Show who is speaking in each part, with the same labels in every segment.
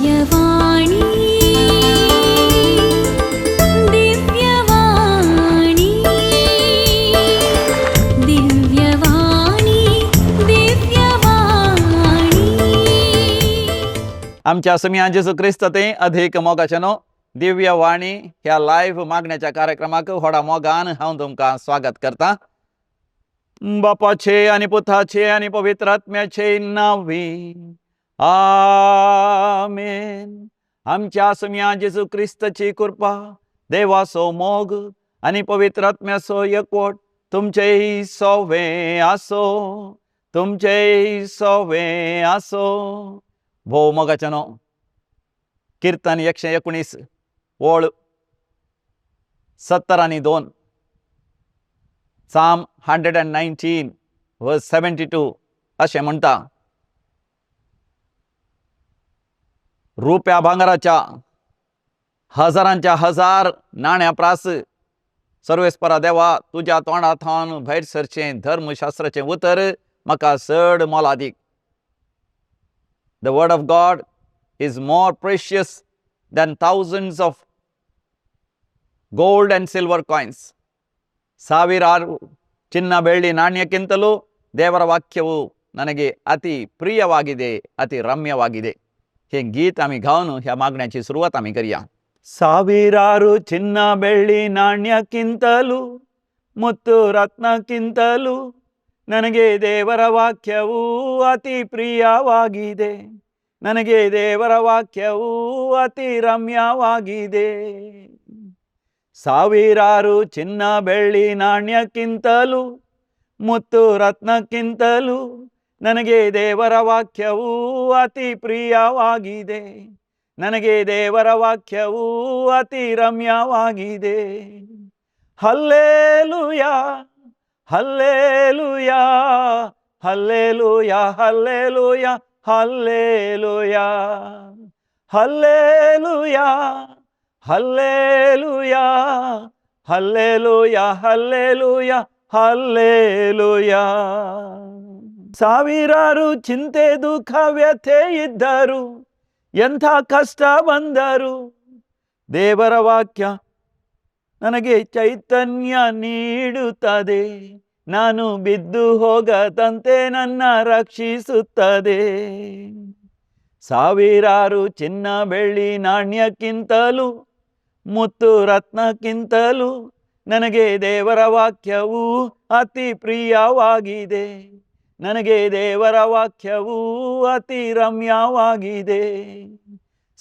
Speaker 1: दिव्यवाणी, दिव्यवाणी, दिव्यवाणी, दिव्यवाणी.
Speaker 2: आमच्या समिया जेजू क्रिस्त ते अधिक मोगाचें न्हू दिव्य वाणी ह्या लायव्ह मागण्याच्या कार्यक्रमाक व्हडा मोगान हांव तुमकां स्वागत करता. बापाचे आनी पुताचे आनी पवित्र आत्म्याचे नांवी आमेन. आमच्या समिया जेजू क्रिस्ताची कृपा, देवाचो मोग आनी पवित्र आत्म्याचो एकवट तुमचेय सोवे आसो, तुमचेय सोवे आसो. भोव मोगाचें न्हू किर्तन 119 ओळ 72, Psalm 119 verse 72 अशें म्हणटा, रुप्या भांगराच्या हजारांच्या हजार नाण्या प्रास सर्वेस्परा देवा तुज्या तोंडा थावन भायर सरचें धर्मशास्त्राचें उतर म्हाका चड मोलादीक. The word of God is more precious than thousands of gold and silver coins. ಸಾವಿರಾರು ಚಿನ್ನ ಬೆಳ್ಳಿ ನಾಣ್ಯಕ್ಕಿಂತಲೂ ದೇವರ ವಾಕ್ಯವು ನನಗೆ ಅತಿ ಪ್ರಿಯವಾಗಿದೆ, ಅತಿ ರಮ್ಯವಾಗಿದೆ. हे गीत आमी गावन ह्या मागण्याची सुरवात आमी करया. ಸಾವಿರಾರು ಚಿನ್ನ ಬೆಳ್ಳಿ ನಾಣ್ಯಕ್ಕಿಂತಲೂ ಮುತ್ತು ರತ್ನಕ್ಕಿಂತಲೂ ನನಗೆ ದೇವರ ವಾಕ್ಯವು ಅತಿ ಪ್ರಿಯವಾಗಿದೆ, ನನಗೆ ದೇವರ ವಾಕ್ಯವು ಅತಿ ರಮ್ಯವಾಗಿದೆ. ಸಾವಿರಾರು ಚಿನ್ನ ಬೆಳ್ಳಿ ನಾಣ್ಯಕ್ಕಿಂತಲೂ ಮುತ್ತು ರತ್ನಕ್ಕಿಂತಲೂ ನನಗೆ ದೇವರ ವಾಕ್ಯವು ಅತಿ ಪ್ರಿಯವಾಗಿದೆ, ನನಗೆ ದೇವರ ವಾಕ್ಯವು ಅತಿ ರಮ್ಯವಾಗಿದೆ. Hallelujah, hallelujah, hallelujah, hallelujah, hallelujah, hallelujah, hallelujah, hallelujah, hallelujah, hallelujah. ಸಾವಿರಾರು ಚಿಂತೆ ದುಃಖ ವ್ಯಥೆ ಇದ್ದರು, ಎಂಥ ಕಷ್ಟ ಬಂದರು, ದೇವರ ವಾಕ್ಯ ನನಗೆ ಚೈತನ್ಯ ನೀಡುತ್ತದೆ, ನಾನು ಬಿದ್ದು ಹೋಗದಂತೆ ನನ್ನ ರಕ್ಷಿಸುತ್ತದೆ. ಸಾವಿರಾರು ಚಿನ್ನ ಬೆಳ್ಳಿ ನಾಣ್ಯಕ್ಕಿಂತಲೂ ಮುತ್ತು ರತ್ನಕ್ಕಿಂತಲೂ ನನಗೆ ದೇವರ ವಾಕ್ಯವು ಅತಿ ಪ್ರಿಯವಾಗಿದೆ, ನನಗೆ ದೇವರ ವಾಕ್ಯವು ಅತಿ ರಮ್ಯವಾಗಿದೆ.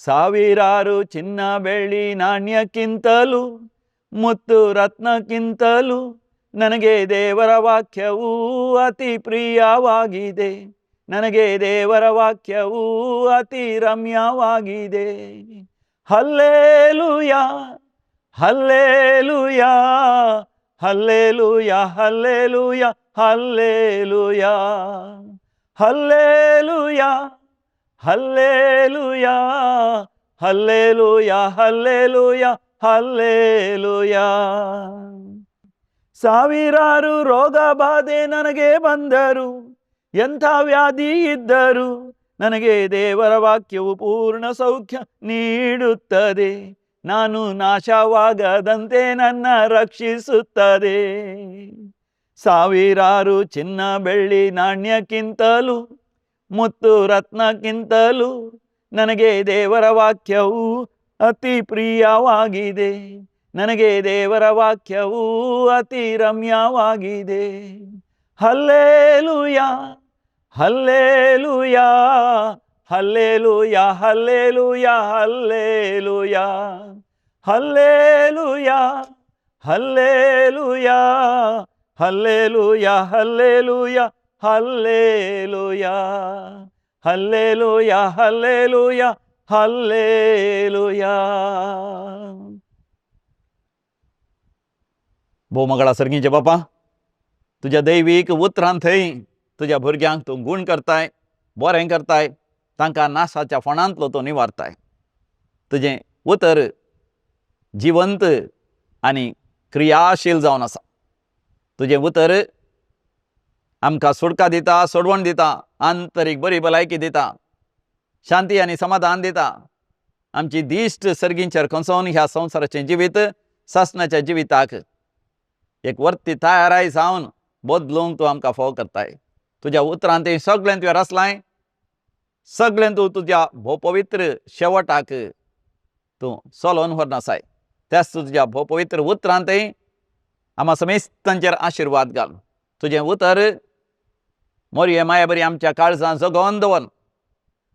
Speaker 2: ಸಾವಿರಾರು ಚಿನ್ನ ಬೆಳ್ಳಿ ನಾಣ್ಯಕ್ಕಿಂತಲೂ ಮುತ್ತು ರತ್ನಕ್ಕಿಂತಲೂ ನನಗೆ ದೇವರ ವಾಕ್ಯವು ಅತಿ ಪ್ರಿಯವಾಗಿದೆ, ನನಗೆ ದೇವರ ವಾಕ್ಯವು ಅತಿ ರಮ್ಯವಾಗಿದೆ. Hallelujah, hallelujah, hallelujah, hallelujah, hallelujah, hallelujah, hallelujah, hallelujah, hallelujah, hallelujah. ಸಾವಿರಾರು ರೋಗ ಬಾಧೆ ನನಗೆ ಬಂದರು, ಎಂಥ ವ್ಯಾಧಿ ಇದ್ದರು, ನನಗೆ ದೇವರ ವಾಕ್ಯವು ಪೂರ್ಣ ಸೌಖ್ಯ ನೀಡುತ್ತದೆ, ನಾನು ನಾಶವಾಗದಂತೆ ನನ್ನ ರಕ್ಷಿಸುತ್ತದೆ. ಸಾವಿರಾರು ಚಿನ್ನ ಬೆಳ್ಳಿ ನಾಣ್ಯಕ್ಕಿಂತಲೂ ಮುತ್ತು ರತ್ನಕ್ಕಿಂತಲೂ ನನಗೆ ದೇವರ ವಾಕ್ಯವು ಅತಿ ಪ್ರಿಯವಾಗಿದೆ, ನನಗೆ ದೇವರ ವಾಕ್ಯವು ಅತಿ ರಮ್ಯವಾಗಿದೆ. Hallelujah, hallelujah, hallelujah, hallelujah, hallelujah, hallelujah, hallelujah, hallelujah, hallelujah, hallelujah, hallelujah, hallelujah, hallelujah. भोव मंगळा सर्गींचे बापा, तुज्या दैवीक उतरान थंय तुज्या भुरग्यांक तूं गूण करताय, बरें करताय, तांकां नाशाच्या फोंडांतलो तूं निवारताय. तुजें उतर जिवंत आनी क्रियाशील जावन आसा. तुजें उतर आमकां सुटका दिता, सोडवण दिता, आंतरीक बरी भलायकी दिता, शांती आनी समाधान दिता. आमची दिश्ट सर्गींचेर खंचोवन ह्या संवसाराचें जिवीत सासणाच्या जिविताक एक वर्ती तयाराय जावन बदलूंक तूं आमकां फोव करताय. तुज्या उतरान तें सगळें तुवें रचलांय, सगळें तूं तुज्या भोव पवित्र शेवटाक तूं चलोवन व्हरनासाय. त्याच तुज्या भोव पवित्र उतरान तें आमा समेस्तांचेर आशिर्वाद घाल. तुजें उतर मोरये माया बरी आमच्या काळजां जगोवन दवर,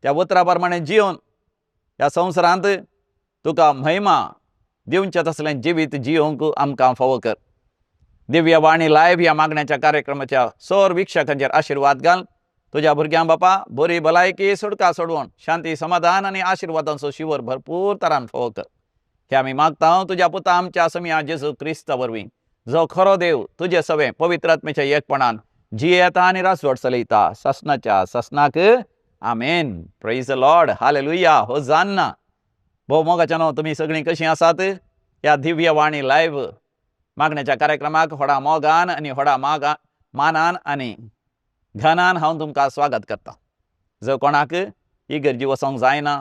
Speaker 2: त्या उतरा प्रमाणे जियोवन ह्या संवसारांत तुका महिमा दिवचें तसलें जिवीत जियोवंक आमकां फावो कर. दिव्य वाणी लायव्ह ह्या मागण्याच्या कार्यक्रमाच्या सोर वीक्षकांचेर आशिर्वाद घाल. तुज्या भुरग्यां बापा बरी भलायकी, सुटका, सोडवण, शांती, समाधान आनी आशिर्वादांचो शिवर भरपूर तरान फावो कर. हे आमी मागता तुज्या पुता आमच्या समिया जेजू क्रिस्ता वरवीं, जो खरो देव तुजे सवें पवित्र आत्म्याच्या एकपणान जियेता आनी राजवट चलयता सासणाच्या सासणाक. आमेन. Praise the Lord. Hallelujah. Hosanna. भोव मोगाच्यानो, तुमी सगळीं कशीं आसात? ह्या दिव्य वाणी लायव्ह मागण्याच्या कार्यक्रमाक व्हडा मोगान आनी व्हडा मागा मानान आनी घनान हांव तुमकां स्वागत करतां. जर कोणाक इगर्जी वचोंक जायना,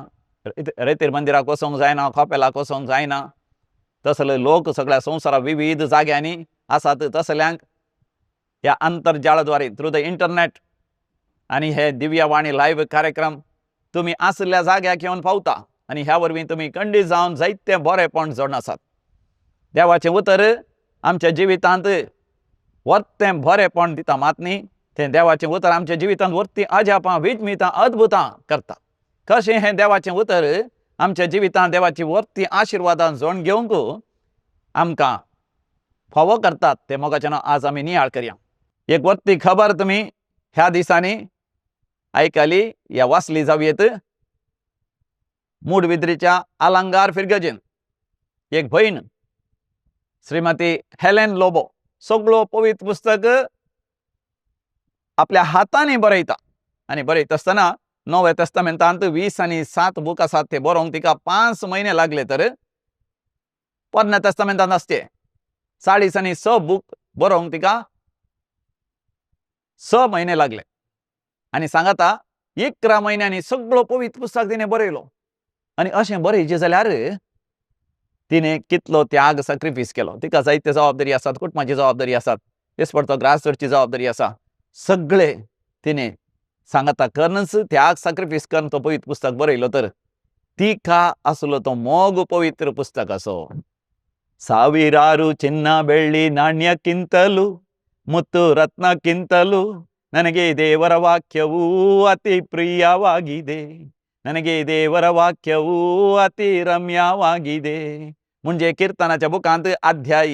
Speaker 2: रेतीर मंदिराक वचोंक जायना, कपेलाक वचोंक जायना, तसले लोक सगळ्या संवसारा विविध जाग्यांनी आसात, तसल्यांक ह्या आंतरजाळाद्वारे थ्रू the internet आनी हे दिव्यवाणी लायव्ह कार्यक्रम तुमी आशिल्ल्या जाग्याक येवन पावता आनी ह्या वरवीं तुमी खंडीत जावन जायते बरेपण जोडून आसात. देवाचें उतर आमच्या जिवितांत वर्तें बरेपण दिता मात न्ही, तें देवाचें उतर आमच्या जिवितांत वर्ती अजापां, विजमितां, अद्भुतां करता. कशें हें देवाचें उतर आमच्या जिवितांत देवाची वर्ती आशिर्वादां जोडून घेवंक आमकां फावो करतात तें मोगाच्यान आज आमी नियाळ करया. एक वर्ती खबर तुमी ह्या दिसांनी आयकली या वाचली जावयेत. मूडबिद्रीच्या आलंगार फिरगजेन एक भयण श्रीमती हेलेन लोबो सगळो पवित्र पुस्तक आपल्या हातांनी बरयता आनी बरयता आसतना नव्या तेस्तामेंतांत 20 आनी 7 बूक आसात ते बरोवंक तिका 5 म्हयने लागले, तर पोरण्या तेस्तामेंतांत आसचे 40 आनी 6 बूक बरोवंक तिका 6 म्हयने लागले. आनी सांगाता 11 म्हयन्यांनी सगळो पवित्र पुस्तक तिणें बरयलो. आनी अशें बरयचें जाल्यार तिणें कितलो त्याग सॅक्रिफायस केलो. तिका जायते जबाबदारी आसात, कुटुंबाची जबाबदारी आसात, दिसपडतो ग्रास करची जबाबदारी आसा, सगळे तिणें सांगाता करनच त्याग सॅक्रिफायस करून तो पवित्र पुस्तक बरयलो. तर तिका आसलो तो मोग पवित्र पुस्तकाचो. ಸಾವಿರಾರು ಚಿನ್ನ ಬೆಳ್ಳಿ ನಾಣ್ಯಕ್ಕಿಂತಲೂ ಮುತ್ತು ರತ್ನಕ್ಕಿಂತಲೂ ನನಗೆ ದೇವರ ವಾಕ್ಯವೂ ಅತಿ ಪ್ರಿಯವಾಗಿದೆ, ನನಗೆ ದೇವರ ವಾಕ್ಯವೂ ಅತಿ ರಮ್ಯವಾಗಿದೆ. म्हणजे कीर्तनाच्या बुकांत अध्याय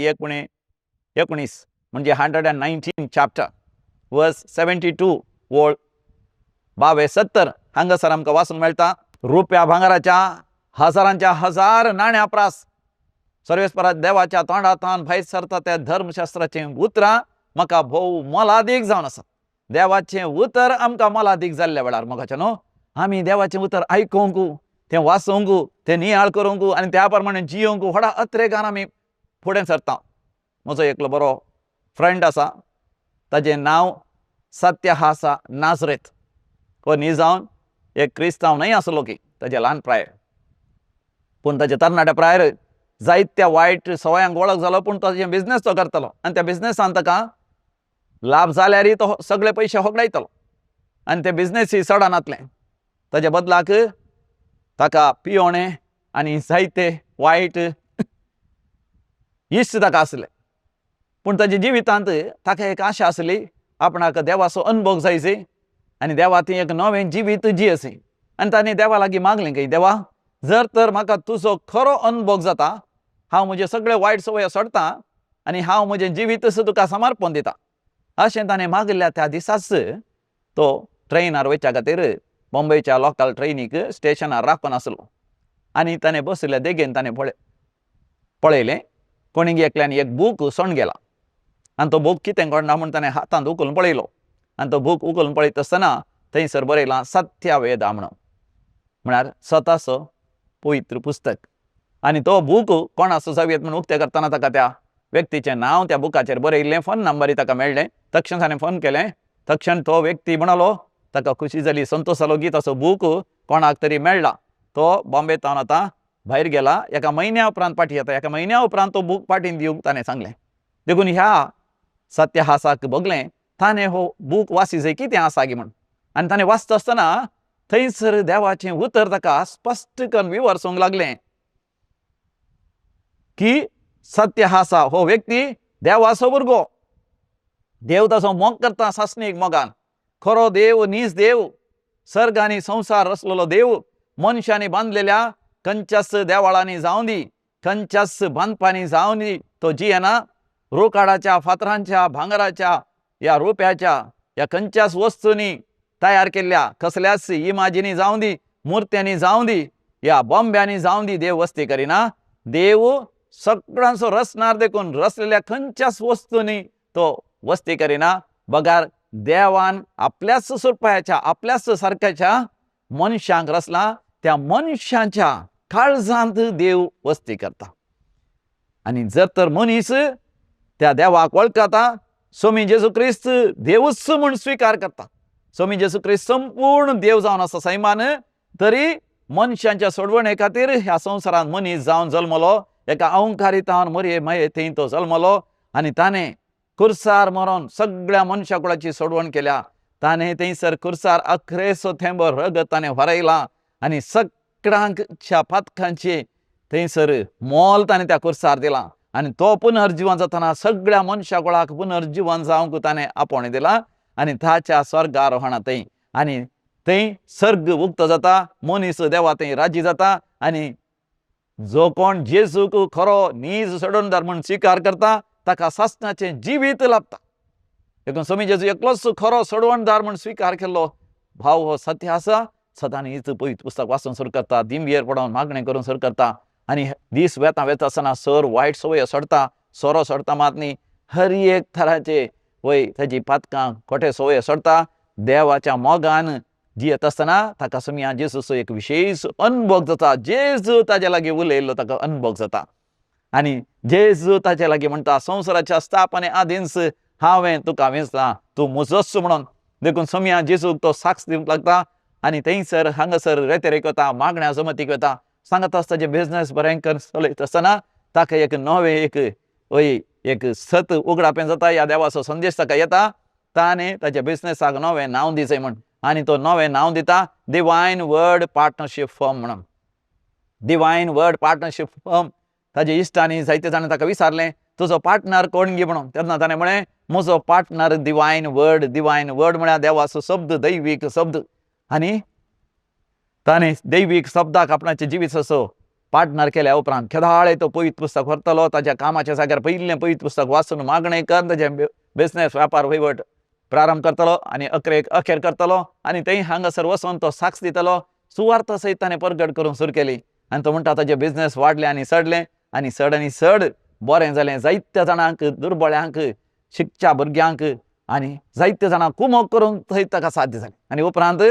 Speaker 2: 19 म्हणजे 119 चॅप्टर वर्स 72 वळ 72 हांगासर आमकां वाचूंक मेळटा. रुप्या भांगराच्या हजारांच्या हजार नाण्या प्रास सर्वेस्परा देवाच्या तोंडांतल्यान भायर सरता त्या धर्मशास्त्राचें उतरां म्हाका भोव मोलादीक जावन आसा. देवाचें उतर आमकां मोलादीक जाल्ल्या वेळार मोगाचें न्हू आमी देवाचें उतर आयकूंक, तें वाचूंक, तें नियाळ करूंक आनी त्या प्रमाणे जियोवंक व्हडा अत्रेगान आमी फुडें सरता. म्हजो एकलो बरो फ्रेंड आसा, ताजें नांव सत्यहासा नाजरेत. हो न्ही जावन एक क्रिस्तांव न्हय आसलो की ताजे ल्हान प्रायेर, पूण ताजे तरणाट्या प्रायेर जायत्या वायट सवयांक वळख जालो, पूण ताजें बिजनेस तो करतालो आनी त्या बिजनेसान ताका लाभ जाल्यारय तो सगळे पयशे होगडायतालो आनी ते बिजनेसूय चडनातलें. ताज्या बदलाक ताका पियोणें आनी जायते वायट इश्ट ताका आसले. पूण ताज्या जिवितांत ताका एक आशा आसली, आपणाक देवाचो अनुभव जायचे आनी देवा ती एक नवें जिवीत जियेसे. आनी ताणें देवा लागीं मागलें की देवा, जर तर म्हाका तुजो खरो अनुभव जाता, हांव म्हजे सगळे वायट सवय सोडटा आनी हांव म्हजें जिवीतच तुका समर्पण दिता. अशें ताणें मागिल्ल्या त्या दिसाच तो ट्रेनार वयच्या खातीर बॉम्बेच्या लोकल ट्रेनीक स्टेशनार राखून आसलो आनी ताणें बशिल्ल्या देगेन ताणें पळयलें कोणीगी एकल्यान एक बूक सोण गेला आनी तो बूक कितें कोणना म्हूण ताणें हातांत उखलून पळयलो आनी तो बूक उखलून पळयता आसतना थंयसर बरयलां सत्यवेदा म्हणून, म्हळ्यार स्वताचो पवित्र पुस्तक. आनी तो बूक कोणाचो जावयेत म्हूण उक्तें करतना ताका त्या व्यक्तीचें नांव त्या बुकाचेर बरयल्लें, फोन नंबरय ताका मेळ्ळें. तक्षण ताणें फोन केलें, तक्षण तो व्यक्ती म्हणालो ताका खुशी जाली, संतोश जालो की ताचो बूक कोणाक तरी मेळ्ळा. तो बॉम्बे तावन आतां भायर गेला, एका म्हयन्या उपरांत पाटी येता, एका म्हयन्या उपरांत तो बूक पाटीन दिवंक ताणें सांगलें. देखून ह्या सत्यहासाक भोगलें ताणें हो बूक वासी जाय कितें आसा गी म्हूण. आनी ताणें वाचता आसतना थंयसर देवाचें उतर ताका स्पश्ट करून विवरसूंक लागलें की सत्यहासा हो व्यक्ती देवाचो भुरगो, देव ताचो मोग करता सासणीक मोगान, खरो देव नीज देव, सर्ग आनी संवसार रचलेलो देव, मनशांनी बांदलेल्या खंयच्याच देवळांनी जावं दी, खंयच्याच बांदपांनी जावं दी तो जियेना, रोकाडाच्या फातरांच्या भांगराच्या या रुप्याच्या या खंयच्याच वस्तूंनी तयार केल्ल्या कसल्याच इमाजिनी जावं दी, मुर्त्यांनी जावं दी या बॉम्ब्यांनी जावं दी देव वस्ती करिना. देव सगळ्यांचो रचणार देखून रचलेल्या खंयच्याच वस्तूंनी तो वस्ती करिना, बगार देवान आपल्याच स्वरुपाच्या आपल्याच सारक्याच्या मनशांक रचला, त्या मनशांच्या काळजांत देव वस्ती करता. आनी जर तर मनीस त्या देवाक वळखता, स्वामी जेजू क्रिस्त देवूच म्हूण स्विकार करता, स्वामी जेजू क्रिस्त संपूर्ण देव जावन आसा सैमान, तरी मनशांच्या सोडवणे खातीर ह्या संवसारांत मनीस जावन जल्मलो, एका अहंकारितान मरये मये थंय तो जल्मलो आनी ताणें कुर्सार मरोन सगळ्या मनशा कुळाची सोडवण केल्या. ताणें थंयसर कुर्सार अखरेचो थेंबो रगत ताणें व्हरयलां आनी सगळ्यांच्या पातकांचे थंयसर मोल ताणें त्या कुर्सार दिलां आनी तो पुनर्जिवन जातना सगळ्या मनशा कुळाक पुनर्जिवन जावंक ताणें आपोवणें दिलां आनी ताच्या स्वर्गारोहणा थंय आनी थंय सर्ग उक्तो जाता, मनीस देवा थंय राजी जाता आनी जो कोण जेजूक खरो नीज सोडणदार म्हूण स्विकार करता ताका सासणाचें जिवीत लाभता. देखून स्वामी जेजू एकलोच खरो सोडवणदार म्हूण स्विकार केल्लो भाव हो सत्य आसा. सदांच हीच पवित्र पुस्तक वाचून सुरू करता, दिंबयेर पडोन मागणें करून सुरू करता आनी दीस वेता वेता आसतना सर वायट संवय सोडता, सोरो सोडता मात न्ही, हर एक थराचे वय ताजी पातकां खोटे संवय सोडता. देवाच्या मोगान जियेत आसतना ताका स्वामी जेजूचो एक विशेश अनुभव जाता, जेजू ताज्या लागीं उलयल्लो ताका अनुभव जाता आनी जेजू ताच्या लागीं म्हणटा, संवसाराच्या स्थापने आदींच हांवें तुका वेंचला, तूं म्हजोच म्हणून. देखून स्वामी जेजूक तो साक्ष दिवंक लागता आनी थंयसर हांगासर रेतेरेक वता, मागण्या जमतीक वता, सांगत आसता ताजें बिजनेस बरें करून चलयत आसतना ताका एक नवें एक वय एक सत उगडापें जाता, ह्या देवाचो संदेश ताका येता, ताणें ताच्या बिजनेसाक नवें नांव दिचें म्हूण आनी तो नवें नांव दिता डिवायन वर्ड पार्टनरशीप फर्म म्हणून. Divine word partnership firm. ताजे इश्टांनी जायते जाणां ताका विचारलें तुजो पार्टनर कोण गी म्हणून, तेन्ना ताणें म्हळें म्हजो partner divine word. Divine word म्हळ्यार देवाचो शब्द, दैवीक शब्द. आनी ताणें दैवीक शब्दाक आपणाचें जिवीत असो पार्टनर केल्या उपरांत केदाळे तो पवित्र पुस्तक व्हरतलो, ताच्या कामाच्या जाग्यार पयिल्लें पवित्र पुस्तक वाचून मागणें करून ताजें बिजनेस व्यापार वहिवट प्रारंभ करतलो आनी अखेरेक अखेर करतलो आनी थंय हांगासर वचोन तो साक्ष दितलो. सुवार्थ सयत ताणें परगट करूंक सुरू केली आनी तो म्हणटा ताजे बिजनेस वाडले आनी चडले आनी चड आनी चड बरें जालें. जायत्या जाणांक, दुर्बळ्यांक, शिकच्या भुरग्यांक आनी जायत्या जाणांक कुमोक करूंक थंय ताका साध्य जालें. आनी उपरांत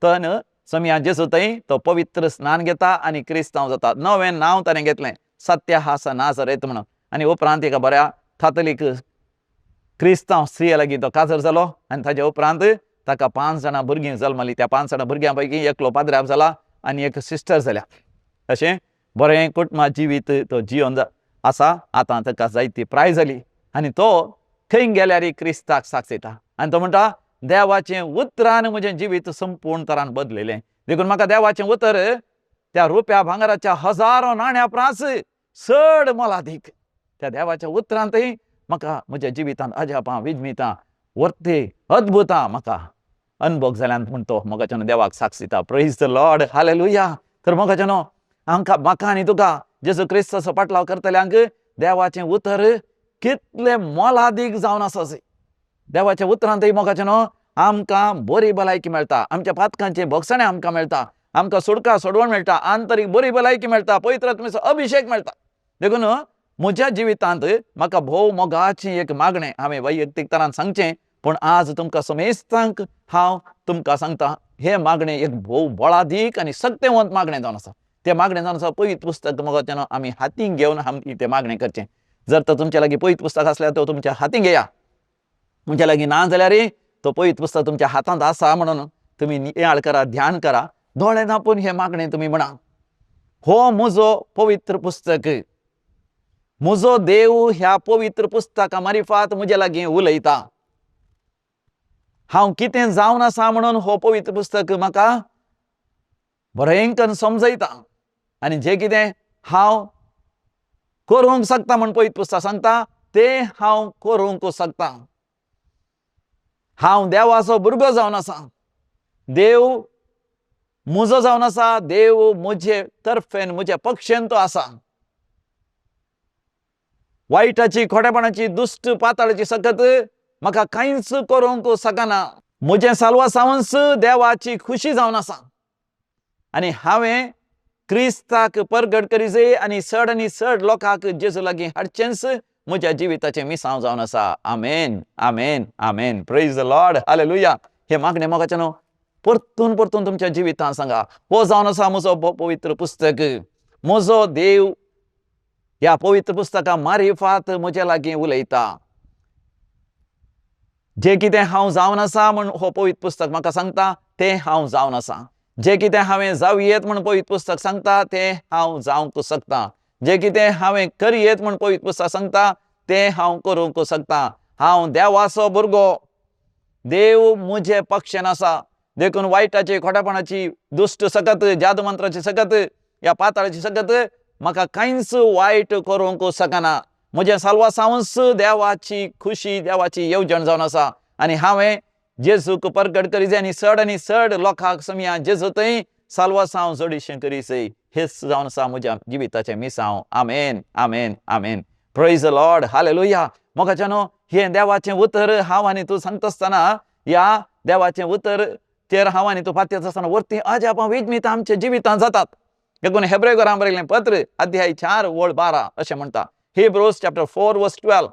Speaker 2: तन स्वामी जेजू थंय तो पवित्र स्नान घेता आनी क्रिस्तांव जाता. नवें नांव ताणें घेतलें सत्यहास नाजरेत म्हणून. आनी उपरांत एका बऱ्या कातोलीक क्रिस्तांव स्त्रिये लागीं तो काजर जालो आनी ताज्या उपरांत ताका 5 जाणां भुरगीं जल्मलीं. त्या 5 जाणां भुरग्यां पैकी एकलो पाद्र्याब जाला आनी एक सिस्टर जाल्या. अशें बरें कुटुंबा जिवीत तो जिवन आसा. आतां ताका जायती प्राय जाली आनी तो खंय गेल्यार क्रिस्ताक साक्ष दिता आनी तो म्हणटा देवाचें उतरान म्हजें जिवीत संपूर्ण तरान बदलिलें, देखून म्हाका देवाचें उतर त्या रुप्या भांगराच्या हजारो नाण्या प्रास चड मोलादीक. त्या देवाच्या उतरांतय म्हाका म्हज्या जिवितांत अजापां विजमितां वर्ते अद्भुतां म्हाका अनुभव जाल्यान म्हूण तो मोगाच्यान देवाक साक्ष दिता. Praise the Lord, hallelujah. तर मोगाच्यानो आमकां म्हाका आनी तुका जेजू क्रिस्ताचो पाटलाव करतल्यांक देवाचें उतर कितलें मोलादीक जावन आसा. देवाच्या उतरांतय मोगाच्यानो आमकां बरी भलायकी मेळटा, आमच्या पातकांचें भोगसणें आमकां मेळटा, आमकां सुटका सोडवण मेळटा, आंतरीक बरी भलायकी मेळटा, पवित्र आत्म्याचो अभिशेक मेळटा. देखून म्हज्या जिवितांत म्हाका भोव मोगाचें एक मागणें हांवें वैयक्तीक तरान सांगचें, पूण आज तुमकां समेस्तांक हांव तुमकां सांगता हें मागणें एक भोव बळादीक आनी सक्तेवंत मागणें जावन आसा. तें मागणें जावन आसा पवित्र पुस्तक मोगाच्यान आमी हातीन घेवन आमी तें मागणें करचें. जर तर तुमच्या लागीं पवित्र पुस्तक आसल्यार तो तुमच्या हातीन घेया, तुमच्या लागीं ना जाल्यार तो पवित्र पुस्तक तुमच्या हातांत आसा म्हणून तुमी नियाळ करा, ध्यान करा, दोळे धांपून हें मागणें तुमी म्हणा. हो म्हजो पवित्र पुस्तक, म्हजो देव ह्या पवित्र पुस्तका मारिफात म्हजे लागीं उलयता। हांव कितें जावन आसा म्हणून हो पवित्र पुस्तक म्हाका बरें करून समजयता आनी जें कितें हांव करूंक शकता म्हूण पवित्र पुस्तक सांगता तें हांव करूंक शकता। हांव देवाचो भुरगो जावन आसा, देव म्हजो जावन आसा, देव म्हजे तर्फेन म्हज्या पक्षेन तो आसा। वायटाची खोटेपणाची दुश्ट पाताळाची सकत म्हाका कांयच करूंक शकना। म्हजें साल्वासांवस देवाची खुशी जावन आसा आनी हांवें क्रिस्ताक परगट करी आनी चड आनी चड लोकांक जेजू लागीं हाडचेंच म्हज्या जिविताचें मिसांव जावन आसा। आमेन, आमेन, आमेन। Praise the Lord, hallelujah. हे मागणें मोगाचें न्हू परतून परतून तुमच्या जिवितांत सांगा, हो जावन आसा म्हजो पवित्र पुस्तक, म्हजो देव ह्या पवित्र पुस्तका मारिफात म्हज्या लागीं उलयता। जें कितें हांव जावन आसा म्हूण हो पवित्र पुस्तक म्हाका सांगता तें हांव जावन आसा। जें कितें हांवें जावयेत म्हूण पवित्र पुस्तक सांगता तें हांव जावंक शकता। जें कितें हांवें करयेत म्हूण पवित्र पुस्तक सांगता तें हांव करूंक शकता। हांव देवाचो भुरगो, देव म्हजे पक्षेन आसा। देखून वायटाची खोटेपणाची दुश्ट सकत जादू मंत्राची सकत ह्या पाताळाची सकत म्हाका कांयच वायट करूंक शकना। म्हजें साल्वासांवस देवाची खुशी देवाची येवजण जावन आसा आनी हांवें जेजूक परगट करी जाय आनी चड आनी चड लोकांक समया जेजू थंय साल्वासांव जोडीशें करी जाय। हेच जावन आसा म्हज्या जिविताचें मिसांव। आमेन, आमेन, आमेन। Praise the Lord, hallelujah. मोगाचें न्हू हें देवाचें उतर हांव आनी तूं सांगता आसतना ह्या देवाचें उतर चेर हांव आनी तूं पातयेता आसतना वरतीं अजापां विज्मितां आमच्या जिवितांत जातात। देखून हेब्रे घरां बरयलें पत्र अध्याय 4 ओळ 12 अशें म्हणटा, हिब्रूज चॅप्टर 4 वर्स 12,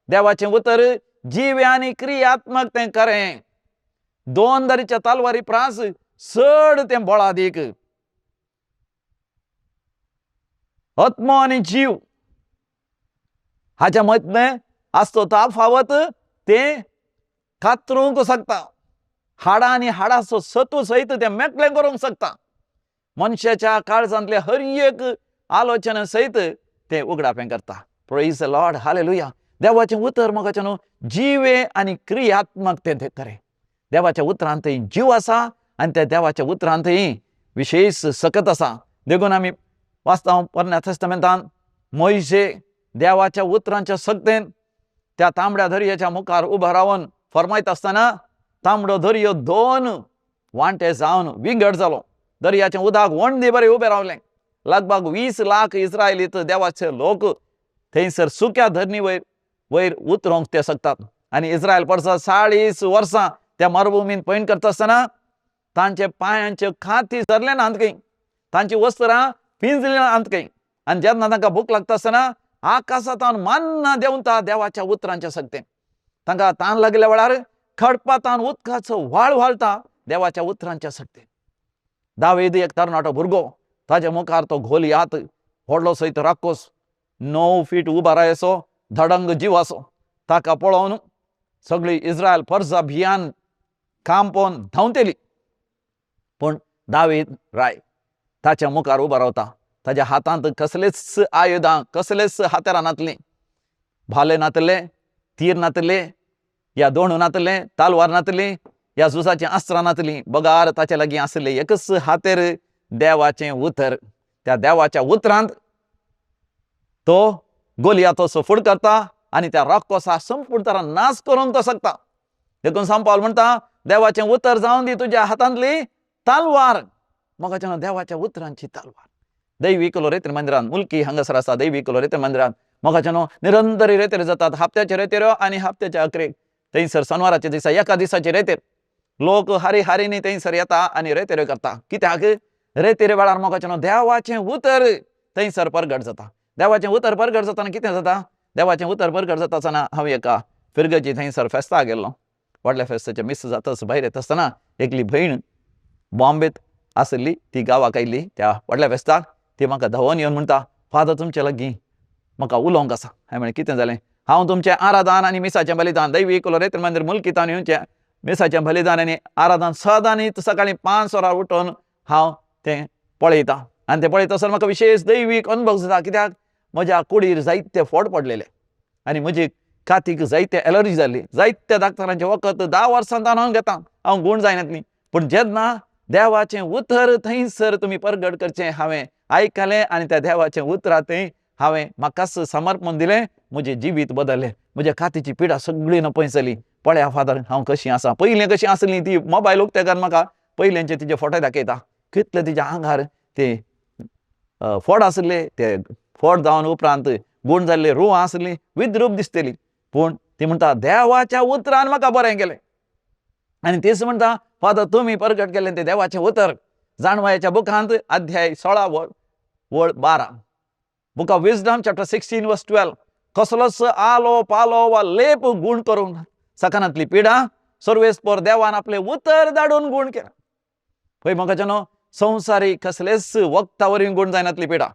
Speaker 2: देवाचें उतर जिवें आनी क्रियात्मक तें खरें, दोन दरीच्या तलवारी प्रास चड तें बळादीक, आत्मो आनी जीव हाच्या मदलें आसतो तफावत तें कातरूंक शकता, हाडां आनी हाडाचो सतू सयत तें मेकळें करूंक शकता, मनशाच्या काळजांतले हर एक आलोचना सयत तें उगडापें करता। Praise the Lord, hallelujah. देवाचें उतर मोगाचें न्हू जिवें आनी क्रियात्मक तें खरें। देवाच्या उतरांत थंय जीव आसा आनी त्या देवाच्या उतरांत थंय विशेश सकत आसा। देखून आमी वाचता पोरण्या तेस्तामेंतान मोयशे देवाच्या उतरांच्या सक्तेन त्या तांबड्या दर्याच्या मुखार उबो रावन फरमायत आसतना तांबडो दर्यो 2 वांटे जावन विंगड जालो। दर्याचें उदक वणदी बरें उबें रावलें। लगभग 20 लाख इस्रायलीत देवाचे लोक थंयसर सुक्या धरणी वयर वयर उतरोंक ते शकतात आनी इस्रायल परसा 40 वर्सां त्या मरुभुमींत पयण करता आसतना तांचे पांयांच्यो खाती सरले ना खंय, तांची वस्त्रां पिंजली ना खंय। आनी जेन्ना तांकां भूक लागता आसतना आकाशांत मान्ना देंवता देवाच्या उतरांच्या सक्तेन, तांकां तान लागल्या वेळार खडपातान उदकाचो व्हाळ व्हाळटा देवाच्या उतरांच्या सक्तेन। दावेद एक तरणाटो भुरगो, ताज्या मुखार तो गोलियात व्हडलो सयत राकोस 9 फीट उबो रायसो धडंग जिवासो, ताका पळोवन सगळी इस्रायल परजा भियान कांपोवन धांवतली। पूण दावीद राय ताच्या मुखार उबो रावता, ताज्या हातांत कसलेच आयुधां कसलेच हातेरां नातलीं, भाले नातले, तीर नातले, या दोणू नातले, तालवार नातली, या झुजाचीं अस्त्रां नातलीं, बगार ताचे लागीं आसलें एकच हातेर देवाचें उतर। त्या देवाच्या उतरांत तो गोलियातोसो फुड करता आनी त्या राकोसा संपूर्ण तरा नाश करूंक तो शकता। देखून संपावल म्हणटा देवाचें उतर जावन दी तुज्या हातांतली तलवार। मोगाच्या देवाच्या उतरांची तलवार। दैवी लोरेत्र मंदिरान मुलकी हांगासर आसा दैवी लोरेत्र मंदिरान मोगाच्या निरंतर रेतेर जातात, हप्त्याचे रेतेरो आनी हप्त्याचे अकरेक थंयसर शनवाराच्या दिसा एका दिसाचे रेतेर लोक हारी हारीनी थंयसर येता आनी रेतेरो करता। कित्याक रेतेरे वेळार मोगाच्या देवाचें उतर थंयसर परगट जाता। देवाचें उतर परगट जातना कितें जाता, देवाचें उतर परगट जाता आसतना हांव एका फिरगजी थंयसर फेस्ताक गेल्लो। व्हडल्या फेस्ताचें मिस जातच भायर येता आसतना एकली भयण बॉम्बेत आसली, ती गांवाक आयली त्या व्हडल्या फेस्ताक। ती म्हाका धांवून येवन म्हणटा, फादर तुमचे लागीं म्हाका उलोवंक आसा। हांवें म्हणलें कितें जालें? हांव तुमचें आराधन आनी मिसाचें बलिदान दैवी लोरेत्र मंदीर मुलकीतान येवचें मिसाचें बलिदान आनी आराधन सदांच सकाळीं 5 वरां उठून हांव तें पळयतां। आनी तें पळयता म्हाका विशेश दैवीक अनुभव जाता. कित्याक म्हज्या कुडीर जायते फोड पडलेले आनी म्हजी कातीक जायते एलर्जी जाल्ली. जायत्या डाक्टरांचें वखद 10 वर्सां हांव घेता, हांव गूण जायनातली. पूण जेन्ना देवाचें उतर थंयसर तुमी परगट करचें हांवें आयकलें आनी त्या देवाचें उतरा थंय हांवें म्हाकाच समर्पण दिलें, म्हजें जिवीत बदललें, म्हज्या कातीची पिडा सगळी नपयस जाली. पळया फादर हांव कशी आसा, पयलीं कशी आसली ती मोबायल उक्ते कर म्हाका पयल्यांचे तिजे फोटो दाखयता, कितले तिज्या आंगार ते फोड आसले, ते फोड जावन उपरांत गूण जाल्ले रुवां आसली, विद्रूप दिसतली. पूण ती म्हणटा देवाच्या उतरान म्हाका बरें केलें. आनी तीच म्हणटा फादर तुमी परगट केलें तें देवाचें उतर. जाणवायेच्या बुकांत अध्याय 16 वळ 12, book of wisdom chapter 16 verse 12, कसलोच आलो पालो वा लेप गूण करूंक सकानांतली पिडा सर्वेस्पर देवान आपलें उतर धाडून गूण केलें. पळय मोगाच्यानो, संवसारीक कसलेच वखदा वरवीं गूण जायनातली पिडा,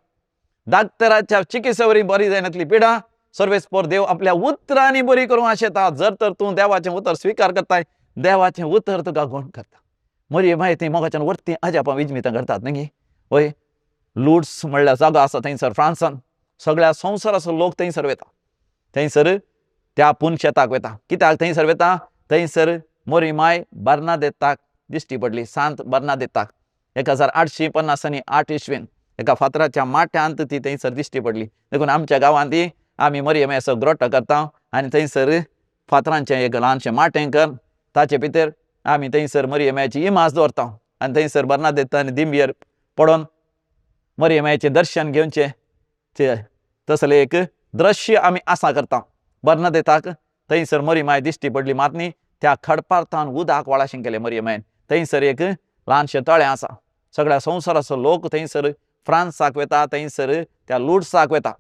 Speaker 2: डाक्टराच्या चिकित्से वरवीं बरी जायनातली पिडा सर्वेस्पर देव आपल्या उतरांनी बरी करूंक आशेता. जर तर तूं देवाचें उतर स्विकार करताय, देवाचें उतर तुका गूण करता. मरी मागीर थंय मोगाच्यान वरतीं अजापां विजमितां करतात न्ही. वय लुड्स म्हणल्यार जागो आसा थंयसर फ्रांसान, सगळ्या संवसाराचो लोक थंयसर वता, थंयसर त्या पुनशेताक वता. कित्याक थंयसर वता? थंयसर मोरी माय बर्नादेताक दिश्टी पडली, सांत बर्नादेताक 1858 इसवीन एका फातराच्या माट्यांत ती थंयसर दिश्टी पडली. देखून आमच्या गांवांत ती आमी मरये मायचो ग्रोटो करता आनी थंयसर फातरांचें एक ल्हानशें माटें कर, ताचे भितर आमी थंयसर मरये मायची इमाज दवरता आनी थंयसर बर्नादेता आनी दिंबियर पडोन मरये मायचें दर्शन घेवचें तसलें एक दृश्य आमी आसा करता. बर्नादेताक थंयसर मरी माय दिश्टी पडली मात न्ही, त्या खडपार्थान उदक वळाशें केलें मरये मायन. थंयसर एक ल्हानशें तळें आसा. सगळ्या संवसाराचो लोक थंयसर फ्रांसाक वता, थंयसर त्या लुड्साक वता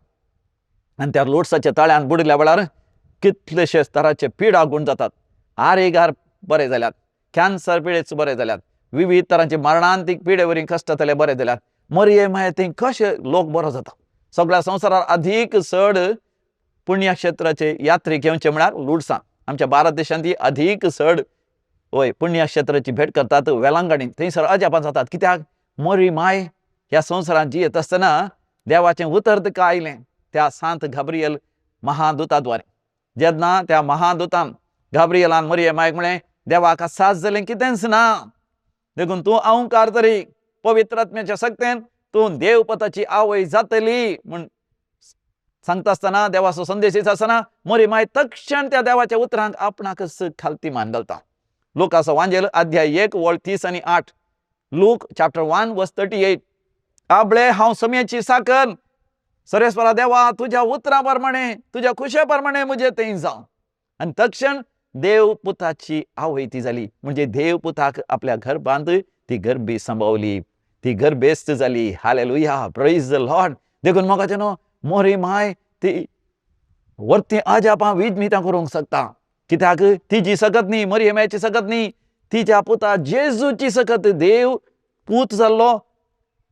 Speaker 2: आनी त्या लुड्साच्या तळ्यान बुडिल्ल्या वेळार कितलेशेच तरांचे पिडा गूण जातात. आरेगार बरे जाल्यात, कॅन्सर पिडेच बरे जाल्यात, विविध तरांचे मरणांतीक पिडे वरी कश्ट जातले बरे जाल्यात. मरये मागीर थंय कशे लोक बरो जाता. सगळ्या संवसारार अधीक चड पुण्यक्षेत्राचे यात्रेक येवचे म्हळ्यार लुडसां. आमच्या भारत देशांत ती अधीक चड वय पुण्यक्षेत्राची भेट करतात वेलांगणी. थंयसर अजापां जातात. कित्याक मरी माय ह्या संवसारांत जियेत आसतना देवाचें उतर तुका आयलें त्या सांत गाब्रियल महादूता द्वारे. जेन्ना त्या महादूतान गाब्रियलान मरये मायक म्हळें देवाक साज जालें कितेंच ना, देखून तूं अहंकार तरी पवित्र आत्म्याच्या शक्तेन तूं देवपताची आवय जातली म्हूण सांगता आसतना, देवाचो संदेश दिता आसतना मरी माय तक्षण त्या देवाच्या उतरांक आपणाकच खालती मान घालता. लुकाचो वांजेल अध्याय 1 वळ 30 आनी 8, लूक चॅप्टर 1 वर्स 38, आबळे हांव समयाची साकर सरेस्वरा देवा तुज्या उतरां प्रमाणे तुज्या खुशे प्रमाणे म्हजे थंय जावं. आनी तक्षण देवपुताची आवय ती जाली. म्हणजे देवपुताक आपल्या गर्भांत ती गर्भी सांबावली, ती गर्भेस्त जाली. Hallelujah, praise the Lord. देखून मोगाचें न्हू मोरी माय ती वरती अजापां विजमितां करूंक शकता. कित्याक तिजी सकत न्ही, मरये मायची सकत न्ही, तिच्या पुता जेजूची सकत. देव पूत जाल्लो,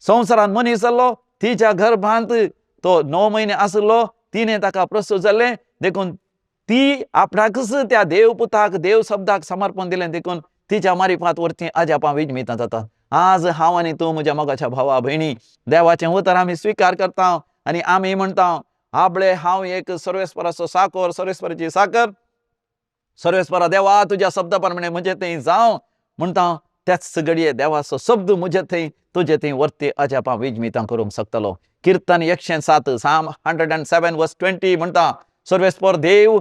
Speaker 2: संवसारांत मनीस जाल्लो, तिच्या गर्भांत तो 9 म्हयने आसलो, तिणें ताका प्रस्तूत जाल्लें. देखून ती आपणाकच त्या देवपुताक देव शब्दाक समर्पण दिलें. देखून तिच्या मारिफात वरती अजापां विजमितां जाता. आज हांव आनी तूं म्हज्या मोगाच्या भावा भयणी देवाचें उतर आमी स्विकार करता आनी आमी म्हणटा आबळे हांव एक सर्वेस्पराचो साकोर, सर्वेस्पराची साकर, सर्वेस्परा देवा तुज्या शब्दा प्रमाणे म्हजे थंय जावं म्हणटा. त्याच घडये देवाचो शब्द म्हजे थंय तुजे थंय वरती अजापां विजमितां करूंक शकतलो. किर्तन 107, साम 107 वर्स 20 म्हणटा सर्वेस्पर देव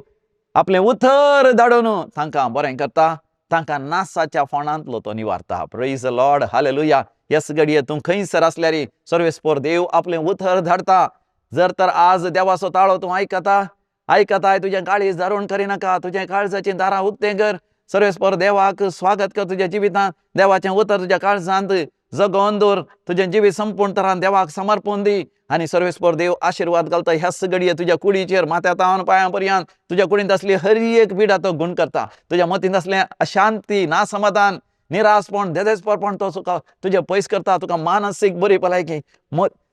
Speaker 2: आपलें उतर धाडून तांकां बरें करता, तांकां नासाच्या फोंडांतलो तो निवारता. Praise the Lord, hallelujah. Yes घडये तूं खंयसर आसल्यार सर्वेस्पर देव आपलें उतर धाडता. जर तर आज देवाचो ताळो तूं आयकता आयकताय, तुजें काळीज धारून करिनाका, तुजें काळजाचीं दारां उक्तें कर, सर्वेस्पर देवाक स्वागत कर तुज्या जिवितांत. देवाचें उतर तुज्या काळजांत जगोवन दवर, तुजें जिवीत संपूर्ण तरान देवाक समर्पण दी आनी सर्वेस्पर देव आशिर्वाद घालता. ह्याच घडये तुज्या कुडीचेर माथ्या तावन पांयां पर्यंत तुज्या कुडींत आसली हर एक पिडा तो गूण करता. तुज्या मतींत आसलें अशांती, नासमाधान, निराशपण, देदेस्परपण तो तुका तुजें पयस करता. तुका मानसीक बरी भलायकी,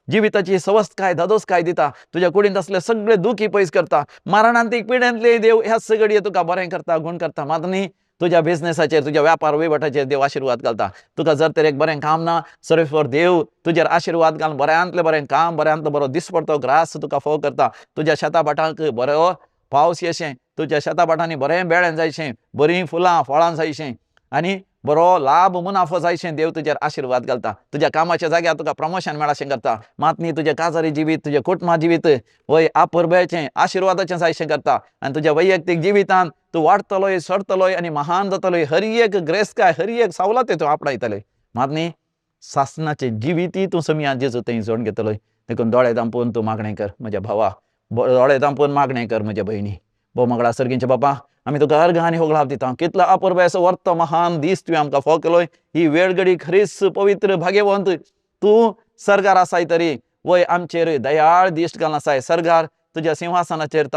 Speaker 2: जिविताची सवस्तकाय, धादोसकाय दिता. तुज्या कुडींत आसले सगळे दुखी पयस करता. मरणांतीक पिडेंतले देव ह्याच घडये तुका बरें करता, गूण करता. मात न्ही तुज्या बिजनेसाचेर, तुज्या व्यापार वहिवटाचेर देव आशिर्वाद घालता. तुका जर तर एक बरें काम ना, सर्वेस्पर देव तुजेर आशिर्वाद घालून बऱ्यांतलें बरें काम, बऱ्यांतलो बरो दिसपडतो ग्रास तुका फोव करता. तुज्या शेता भाटांक बरो पावस येशें, तुज्या शेता भाटांनी बरें बेळें जायशें, बरीं फुलां फळां जायशें आनी बरो लाभ मुनाफो जायशें देव तुजेर आशिर्वाद घालता. तुज्या कामाच्या जाग्यार तुका प्रमोशन मेळशें करता. मात न्ही तुजें काजारी जिवीत, तुजें कुटुंबा जिवीत वय आपुरबायेचें आशिर्वादाचें जायशें करता. आनी तुज्या वैयक्तीक जिवितांत तूं वाडटलोय, सरतलोय आनी महान जातलोय. हर एक ग्रेसकाय, हर एक सवलत तूं आपणायतलोय. मात न्ही सासणाचें जिवितूय तूं समिया जेजू थंय जोडून घेतलोय. देखून दोळे धांपून तूं मागणें कर म्हज्या भावा, दोळे धांपून मागणें कर म्हज्या भयणी. भोव मंगळा सर्गींचे बापा, आमी तुका अर्घ आनी होगळाप दिता. कितलो अपुरबायेचो वर्तो महान दीस तुवें आमकां फोव केलोय. ही वेळ घडी खरीच पवित्र भाग्यवंत तूं सर्गार आसाय तरी वय आमचेर दयाळ दिश्ट घालून आसाय. सर्गार तुज्या सिंहासनाचेर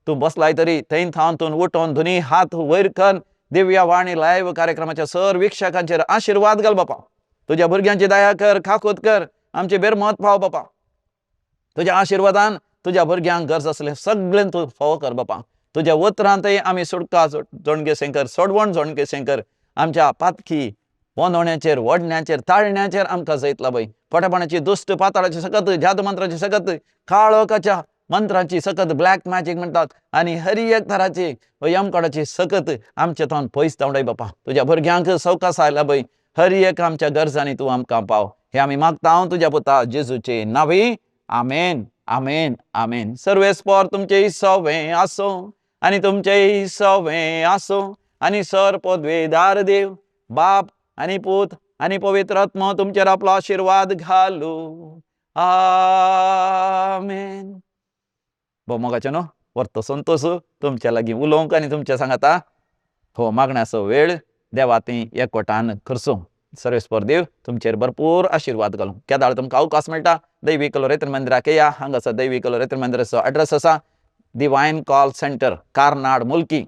Speaker 2: तूं बसलाय तरी थंय थावन तूं उठोन दोनी हात वयर कर दिव्या वाणी लायव्ह कार्यक्रमाच्या सर वीक्षकांचेर आशिर्वाद घाल बापा. तुज्या भुरग्यांची दया कर, खाकूत कर, आमचे बेरमत पाव बापा. तुज्या आशिर्वादान तुज्या भुरग्यांक गरज आसलें सगळें तूं फावो कर बापा. तुज्या उतरांतय आमी सुटका जोणगे कर, सोडवण जोणगे कर. आमच्या पातकी वनवण्याचेर, वडण्याचेर, ताळण्याचेर आमकां जैत लाभय. पोटेपणाची दुश्ट पाताळाची सकत, जादू मंत्राची सकत, काळोखाच्या मंत्रांची सकत, ब्लॅक मॅजीक म्हणटात आनी हर एक तराची यमकोडाची सकत आमचे थोन पयस धांवडाय बापा. तुज्या भुरग्यांक सवकासाय लाभय. हर एक आमच्या गरजांनी तूं आमकां पाव. हें आमी मागता हांव तुज्या पुता जेजूचे नांवी. आमेन, आमेन, आमेन. सर्वेस्पर तुमचें सवें आसूं आनी तुमचें सवें आसूं आनी सर पदवेदार देव बाप आनी पूत आनी पवित्र आत्मो तुमचेर आपलो आशिर्वाद घालू. आमेन. भोव मोगाचें न्हू वर्तो संतोश तुमच्या लागीं उलोवंक आनी तुमच्या सांगाता हो मागण्याचो वेळ देवा ती एकवटान करसूं. सर्वेस्पर देव तुमचेर भरपूर आशिर्वाद घालूं. केदाळ तुमकां अवकाश मेळटा दैवी कलोरेत्र मंदिराक या. हांगासर दैवी कलोरेत्र मंदिराचो एड्रेस आसा divine call centre, Karnad, Mulki.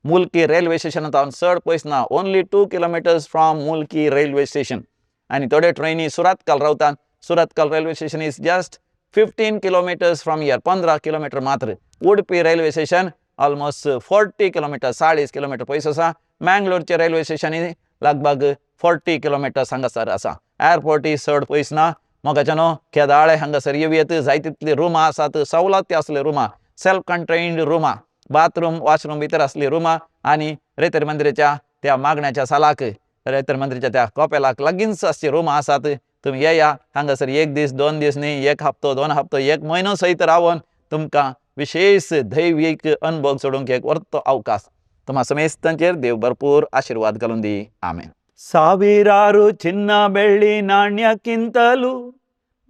Speaker 2: Mulki railway station तावन चड पयस ना, only 2 kilometres from Mulki railway station. आनी थोड्यो ट्रेनी सुरातकाल रावतात. Surathkal railway station is just 15 kilometres from here, 15 kilometre मात्र. Udupi railway station almost 40 kilometre, 40 kilometre पयस आसा. मँगलोरचें रेल्वे स्टेशन लगभग 40 किलोमिटर्स हांगासर आसा. एअरपोर्टूय चड पयस ना. मोगाच्यानो न्हू केदाळे हांगासर येवयेत. जाय तितलीं रुमां आसात, सवलती आसलीं रुमां, सेल्फ कंटेन्ड रुमां, बाथरूम वॉशरूम भितर आसलीं रुमां. आनी रेतर मंदिराच्या त्या मागण्याच्या सालाक, रेतर मंदिराच्या त्या कॉपेलाक लागींच आसचीं रुमां आसात. तुमी येया हांगासर एक दीस 2 दीस न्ही, 1 हप्तो 2 हप्तो 1 म्हयनो सयत रावन तुमकां विशेष दैवीक अनुभव जोडूंक एक वर्तो अवकाश. तुमा समेस्तांचेर देव भरपूर आशिर्वाद घालून दी. आमेन. ಸಾವಿರಾರು ಚಿನ್ನ ಬೆಳ್ಳಿ ನಾಣ್ಯಕ್ಕಿಂತಲೂ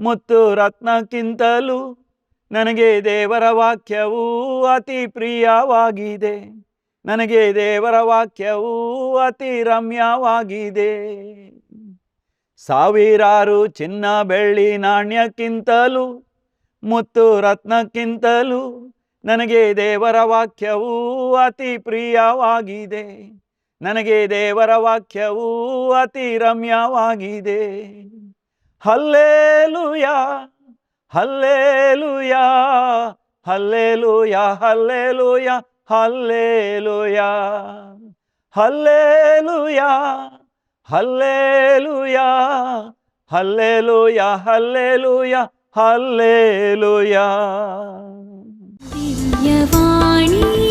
Speaker 2: ಮುತ್ತು ರತ್ನಕ್ಕಿಂತಲೂ ನನಗೆ ದೇವರ ವಾಕ್ಯವೂ ಅತಿ ಪ್ರಿಯವಾಗಿದೆ. ನನಗೆ ದೇವರ ವಾಕ್ಯವೂ ಅತಿ ರಮ್ಯವಾಗಿದೆ. ಸಾವಿರಾರು ಚಿನ್ನ ಬೆಳ್ಳಿ ನಾಣ್ಯಕ್ಕಿಂತಲೂ ಮುತ್ತು ರತ್ನಕ್ಕಿಂತಲೂ ನನಗೆ ದೇವರ ವಾಕ್ಯವೂ ಅತಿ ಪ್ರಿಯವಾಗಿದೆ. ನನಗೆ ದೇವರ ವಾಕ್ಯವೂ ಅತಿ ರಮ್ಯವಾಗಿದೆ. Hallelujah, hallelujah, hallelujah, hallelujah, hallelujah, hallelujah, hallelujah, hallelujah, hallelujah, hallelujah.
Speaker 1: ದಿವ್ಯವಾಣಿ.